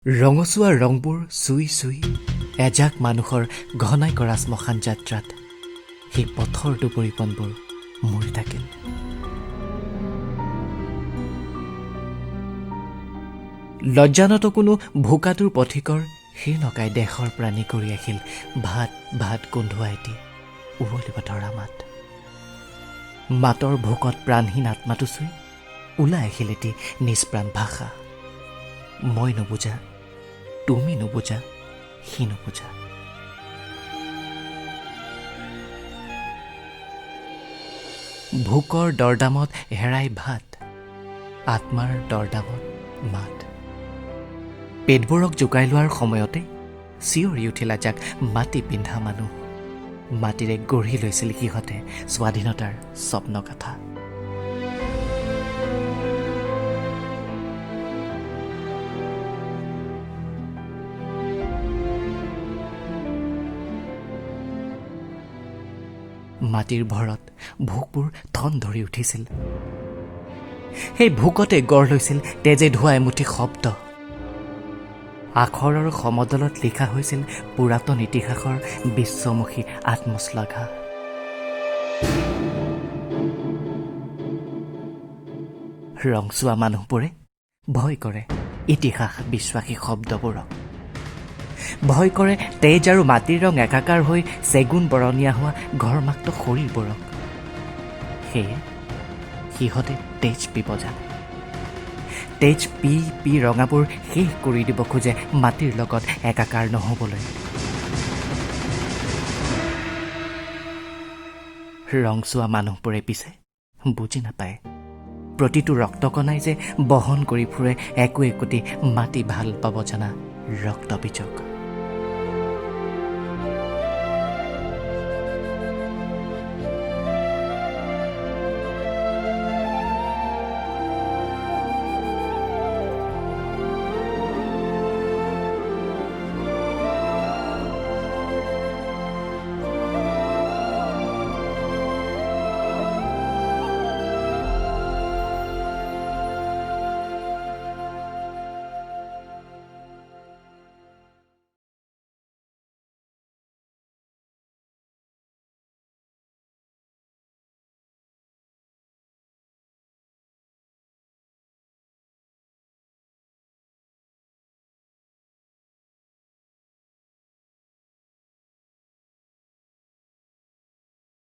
ৰঙচুৱা ৰংবোৰ চুই চুই এজাক মানুহৰ ঘনাই কৰা শ্মশান যাত্ৰাত সেই পথৰ দুবৰিবনবোৰ মৰি থাকিল। লজ্জানত কোনো ভোকাতুৰ পথিকৰ শীৰ্ণকাই দেশৰ প্ৰাণী কৰি আহিল ভাত ভাত গোন্ধোৱা এটি উৱলিব ধৰা মাত। মাতৰ ভোকত প্ৰাণহীন আত্মাটো চুই ওলাই আহিল এটি নিষ্প্ৰাণ ভাষা। মই নুবুজা, তুমি নুবুজা, সি নুবুজা। ভোকৰ দৰদামত হেৰাই ভাত, আত্মাৰ দৰদামত মাত। পেটবোৰক জোকাই লোৱাৰ সময়তে চিঞৰি উঠিল এজাক মাটি পিন্ধা মানুহ। মাটিৰে গঢ়ি লৈছিল সিহঁতে স্বাধীনতাৰ স্বপ্নগাথা। মাটিৰ ভৰত ভোকবোৰ ঠন ধৰি উঠিছিল। সেই ভোকতে গঢ় লৈছিল তেজে ধোৱা এমুঠি শব্দ। আখৰৰ সমদলত লিখা হৈছিল পুৰাতন ইতিহাসৰ বিশ্বমুখী আত্মশ্লাঘা। ৰংচোৱা মানুহবোৰে ভয় কৰে ইতিহাস বিশ্বাসী শব্দবোৰক। ভয় কৰে তেজ আৰু মাটিৰ ৰং একাকাৰ হৈ চেগুন বৰণীয়া হোৱা ঘৰ্মাক্ত শৰীৰবোৰক। সেয়ে সিহঁতে তেজ পিব জানে। তেজ পি পি ৰঙাবোৰ শেষ কৰি দিব খোজে মাটিৰ লগত একাকাৰ নহ'বলৈ। ৰংচোৱা মানুহবোৰে পিছে বুজি নাপায় প্ৰতিটো ৰক্তকণাই যে বহন কৰি ফুৰে একো একোটি মাটি ভাল পাব জনা ৰক্তবীজক।